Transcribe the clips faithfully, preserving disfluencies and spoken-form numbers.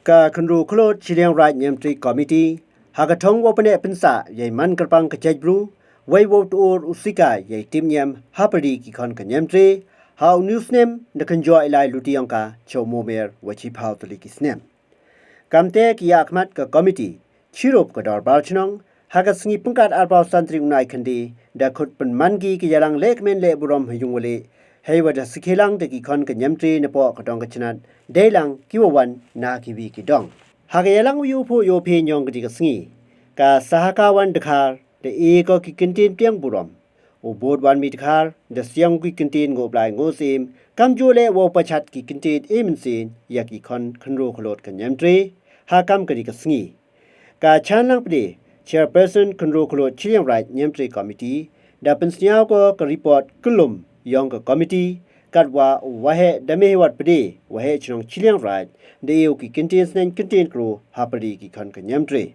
Ka Khynroo Khyllood Chilliangraij Niamtre Committee, ha ka thong wow pynneh pynsah yei man kyrpang ka jaitbru, wei wow tuur u sikai yei tip niam hapyrdi ki khon ka Niamtre, ha u ni u snem da kynjoh i lai luti yong ka cha u momer wa chiphaw tylli ki snem. Kamte ki yakhmat ka committee, chirup ka dorbar chnong, ha ka sngi pynkhat arphaw san tarik u Naikhynde, da khut pynman ki ka yalang lehkmen lehburom ha yung wa leh, heiwa da sakhi lang da ki khon ka Niamtre napoh ka dong ka chnat, dei lang ki wa wan na kiwi ki dong. Ha ka yalang u yoh phuh yoh phi yong ka di ka sngi, ka Sahaka Wan Dkhar, da e ko ki kyntien pdiang burom. U Bud Wan Mi Dkhar, da siang ki kyntien ngooh blai ngooh sim, kamjooh leh wow pachat ki kyntien e mynsiem ya ki khon khynroo khyllood ka Niamtre, ha kam ka di ka sngi. Ka Chanlang Pde, Chairperson Khynroo Khyllood Chilliangraij Niamtre Committee, da pynsniaw ko ka report kyllum yong ka committee, katwa u Waheh Damehiwat Pde, Waheh Chnong Chilliangraij, da e u ki kyntien sneng kyntien kru hapyrdi ki khon ka Niamtre.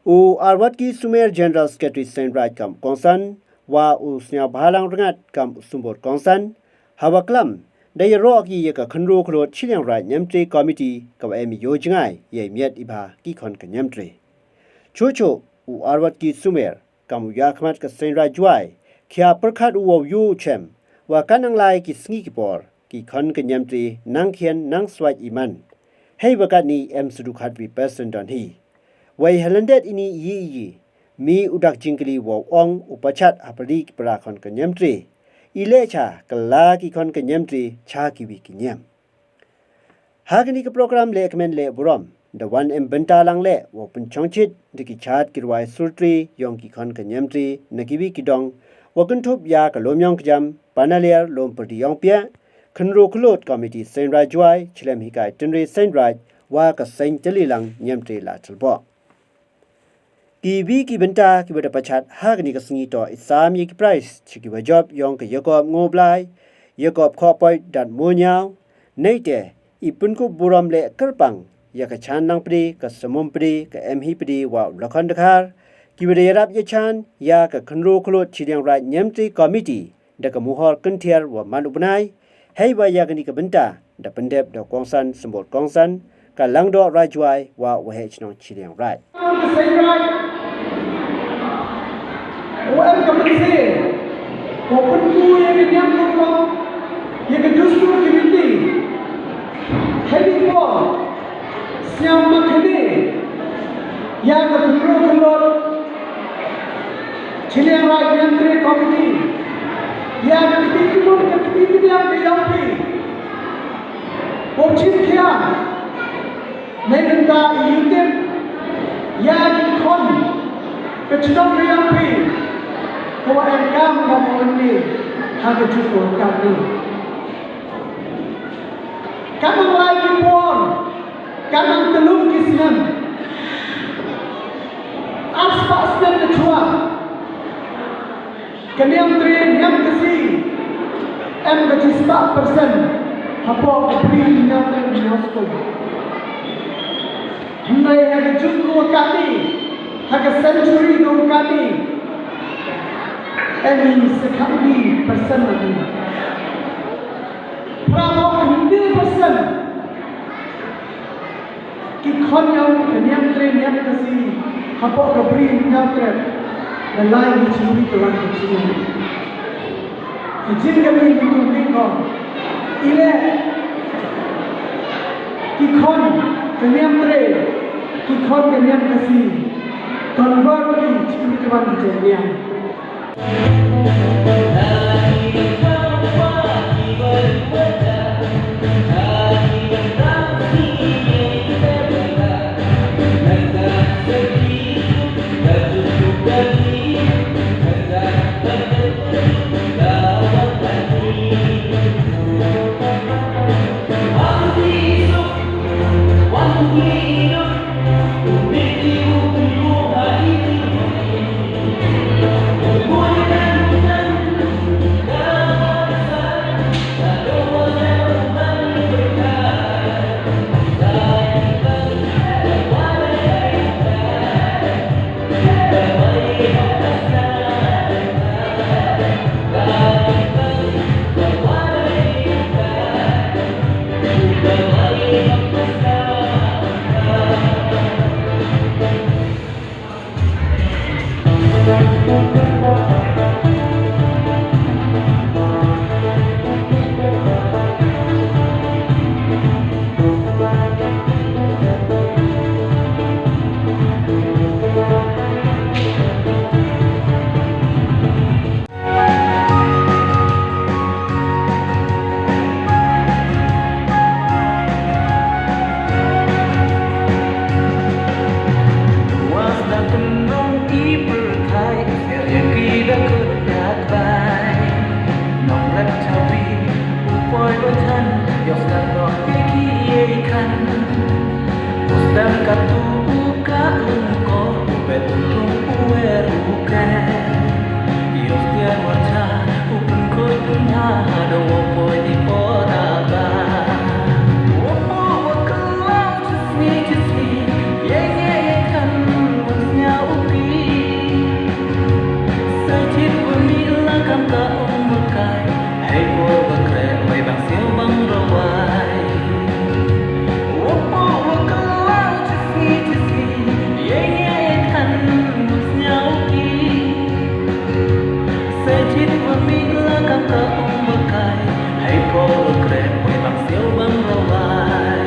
U Arwatki Sumer, General Secretary Seiñraij kam u kongsan, wa u Sniawbhalang Rngat kam u symbud kongsan, hawa klam, da yaroh ki ya ka Khynroo Khyllood Chilliangraij Niamtre Committee kawa em i yow jngai yei miat i bha ki khon ka Niamtre. Chooh chooh u Arwatki Sumer, kam u yakhmat ka Seiñraij Jowai, khia pyrkhat u wow yoh u chem, wa katnang lai ki sngi ki por, ki khon ka Niamtre nang khian nang swait i man, heiwa katni em sa du khatwi percent don hi. Wei ha lyndet ini i yi i yi, mi u dak jingkylli wow ong u pachat hapyrdi ki para khon ka Niamtre, i leh cha kylla ki khon ka Niamtre cha kiwi ki niam. Ha kani ka program lehkmen lehburom, da wan em bynta lang leh wow pynchongchit da ki chaad ki rwai surtre yong ki khon ka Niamtre na kiwi ki dong, wa kynthup ya ka Loomyong Kjam, Panaliar Loompyrdi Yongpiah, Khynroo Khyllood Committee Seiñraij Jowai, Chlem Hikai Tynre Seiñraij, wa ka Seiñ Tyllilang Niamtre Ladthadlaboh. Kiwi ki bynta kiwa da pachat ha kani ka sngi toh i sam ya ki prize cha kiwa jop yong ka Yakob Ngooh Blai, Yakob Khohpoit Datmoniaw, neite i pynkup burom leh kyrpang ya ka Chanlang Pde, ka Samum Pde, ka Emhi Pde wa u Lakhon Dkhar, kiwa da yarap yachaan ya ka Khynroo Khyllood Chilliangraij Niamtre Committee da ka muhor kynthiar wa man u bnai, heiwa ya kani ka bynta da pyndep da u kongsan symbud kongsan, ka Langdoh Raij Jowai wa Waheh Chnong Chilliangraij. Ka Seiñraij, wa em ka mynsiem wow pynku ya ka niam kurkong, ya ka dustur ka riti. Heini por, sñiaw ma khane, ya ka Khynroo Khyllood Chilliangraij Niamtre Committee, ya ka kti kmon ka kti kñia ka yong phi, wow chimkhia neibynta i yutip ya ki khon ka chnong ka yong phi, kawa em kam ka mo ni ha ka juk ko kam ni. Katnang lai ki por, katnang tylli ki snem, arspah snem nachwa, ka Niamtre Niam Khasi em ka chispah percent hapoh ka Bri Hynñiawtrep Hynñiawskum. Hynrei ha ka juk ko wa katni, ha ka century ko wa katni, em i sa khatwi percent lagi. Phra phaw khyndai percent ki khon yong ka Niamtre Niam Khasi hapoh ka Bri Hynñiawtrep da lai ki chi wi ka wan ka chi. Ki jingkylli ki tu ni ko, i leh ki khon ka Niamtre, ki khon ka Niam Khasi, convert ki chi wi ka wan ka chi niam. Wa sdang pynrong i pyrthai, ser ya ki da kut da kbai. Nongrep chawi u poi wa than, yoh sdang noh ya ki yei khan. U sdang katu u ka um ko, u bet u tung u wer u ke. Yoh sdang wa tha, u pynkhoi pynbha, da wa poi i por a ba. Wa poi wa kylla u chisngi chisngi, yei nge yei khan, wa sñiaw u ki. Sa chit wa mih la kam ka um wa kai, hei por wa kreh wei bang siaw bang rwai. Wa poi wa kylla u chisngi chisngi, yei nge yei khan, wa sñiaw u ki. Sa chit wa mih la kam ka um wa kai, hei por wa kreh wei bang siaw bang rwai.